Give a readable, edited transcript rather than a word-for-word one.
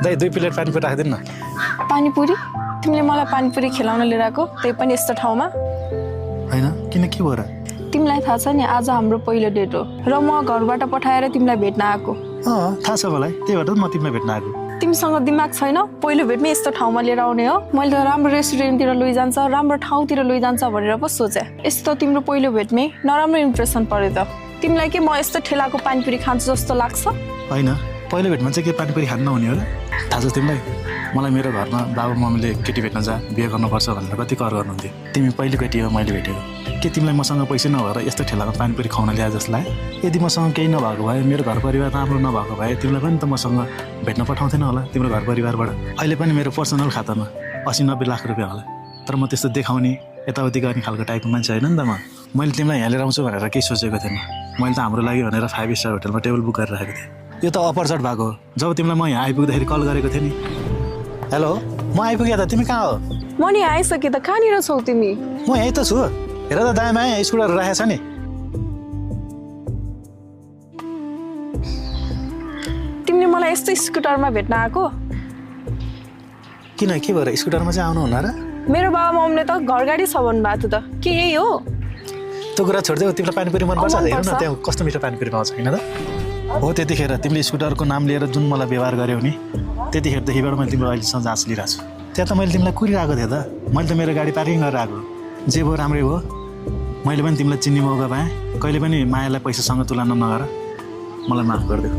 दाइ 2 प्लेट पानीपुरी राखिदिनु न। पानीपुरी? तिमीले मलाई पानीपुरी खिलाउन लिएर आएको, त्यही पनि यस्तो ठाउँमा? हैन, किन के भयो र? तिमीलाई थाहा छ नि आज हाम्रो पहिलो डेट हो र म घरबाट पठाएर तिमीलाई भेट्न आएको। थाहा छ मलाई, त्यही भएर त म तिमीलाई भेट्न आएको। तिमीसँग दिमाग छैन? पहिलो भेटमै यस्तो ठाउँमा लिएर आउने हो? मैले त राम्रो रेस्टुरेन्टतिर लैजान्छ, राम्रो ठाउँतिर लैजान्छ भनेर पो सोचेँ। यस्तो तिम्रो पहिलो भेटमै नराम्रो इम्प्रेसन पर्यो त। तिमीलाई के म यस्तो ठेलाको पानीपुरी खान्छु जस्तो लाग्छ? हैन, पहिलो भेटमा चाहिँ के पानीपुरी खानु नहुने हो र? थाहा छ तिमीलाई, मलाई मेरो घरमा बाबा मम्मीले केटी भेट्न जा, बिहे गर्नुपर्छ भनेर कति कर गर्नुहुन्थ्यो। तिमी पहिलो केटी हो मैले भेटेको। के तिमीलाई मसँग पैसा नभएर यस्तो ठेलामा पानीपुरी खुवाउन ल्याए जस्तो लाग्यो? यदि मसँग केही नभएको भए, मेरो घर परिवार राम्रो नभएको भए तिमीलाई पनि त मसँग भेट्न पठाउँथेन होला तिम्रो घर परिवारबाट। अहिले पनि मेरो पर्सनल खातामा 80-90 लाख रुपियाँ होला, तर म त्यस्तो देखाउने यताउति गर्ने खालको टाइपको मान्छे होइन नि त म। मैले तिमीलाई यहाँ लिएर आउँछु भनेर केही सोचेको थिएन। मैले त हाम्रो लागि भनेर 5 स्टार होटलमा टेबल बुक गरेर राखेको थिएँ। यो त अपर्चट भएको हो। जब तिमीलाई म यहाँ आइपुग्दाखेरि कल गरेको थिएँ नि, हेलो म आइपुगेँ त, तिमी कहाँ हो? म नि आइसकेँ त, कहाँनिर छौ तिमी? म यहीँ त छु, हेर त दायाँमा स्कुटरहरू राखेको छ नि। तिमीले मलाई यस्तो स्कुटरमा भेट्न आएको? किन के भएर स्कुटरमा चाहिँ आउनु हुन र? मेरो बाबा मम्मीले त घर गाडी छ भन्नुभएको थियो त, के यही हो? त्यो कुरा छोडिदेऊ, तिमीलाई पानीपुरी मनपर्छ? हेर्नु न त्यहाँ कस्तो मिठो पानीपुरी पाउँछ होइन त? हो त्यतिखेर तिमीले स्कुटरको नाम लिएर जुन मलाई व्यवहार गर्यौ नि, त्यतिखेरदेखिबाट मैले तिम्रो अहिलेसम्म जाँच लिइरहेको छु। त्यहाँ त मैले तिमीलाई कुरिरहेको थिएँ त, मैले त मेरो गाडी पार्किङ गरेर आएको। जे भयो राम्रै भयो। मैले पनि तिमीलाई चिन्ने मौका पाएँ। कहिले पनि मायालाई पैसासँग तुलना नगर, मलाई माफ गरिदेऊ।